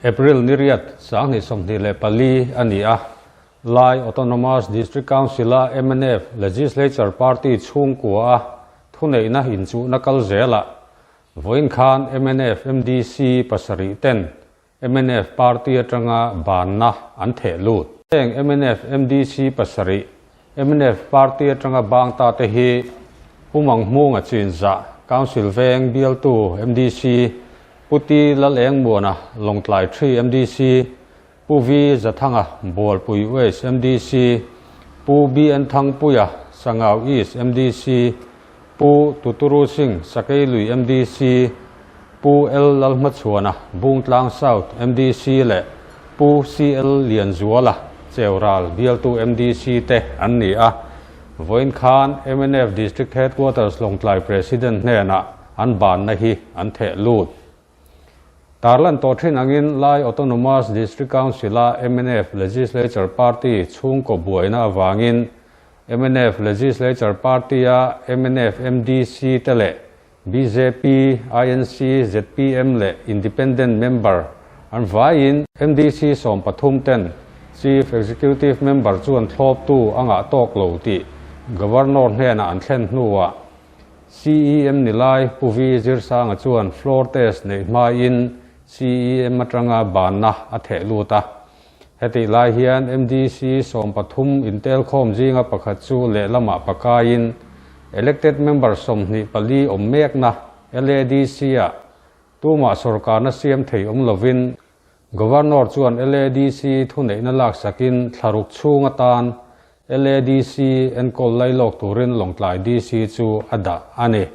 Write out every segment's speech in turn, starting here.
April ni riat 2024 a ni a, Lai Autonomous District Council-a mnf Legislature Party chhungkua a thuneihna inchuhna kal zelah vawiin khan mnf MDC pasarih ten mnf Party atanga banna an theh lut. Heng mnf MDC pasarih mnf Party atanga bang ta te hi Pu Manghmunga Chinzah, Council Veng bialtu MDC, Pu Ti Lalengmuana, Lawngtlai Ṭhi MDC, Pu V Zathanga, Bualpui West MDC, Pu BN Thangpuia, Sangau East MDC, Pu Tuturu Singh, Sakeilui MDC, Pu L Lalhmachhuana, Bungtlang South MDC leh Pu CL Lianzuala, Cheural bialtu MDC te an ni a. Vawiin khan mnf District Headquarters Lawngtlai President hnenah an banna hi an theh lut. Tarlan tawh thin angin Lai Autonomous District Council-a mnf Legislature Party chhungkaw buaina avangin mnf Legislature Party-a mnf MDC te leh bjp, INC, zpm leh Independent member an vaiin MDC 13 ten Chief Executive Member chuan thlawptu a ngah tawk lo tih Governor hnenah an thlen hnuah CEM ni lai Pu Vi Zirsanga chuan floor test neih hmain CEM atanga banna a theh lut a. Hetih lai hian MDC 13 intelkhawm zinga pakhat chu lehlamah pakaiin elected member 24 awm mekna LADC-ah tumah sorkarna siam thei awm lovin Governor chuan LADC thuneihna laksakin thlaruk chhung atan LADC enkawl lailawk turin Lawngtlai DC chu a dah a ni.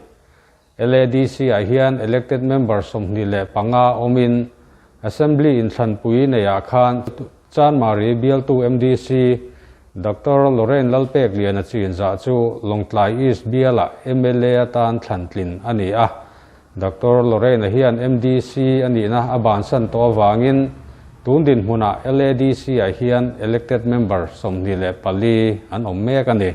LADC-ah hian elected member 25 awmin Assembly inthlanpui neiah khan Chanmari bialtu MDC Doctor Lorraine Lalpek Liana Chinzah chu Lawngtlai East bialah mla atan thlantlin a ni a. Doctor Lorraine-a hian MDC a nihna a bansan tawh avangin tun dinhmunah LADC-ah hian elected member 24 an awm mek a ni.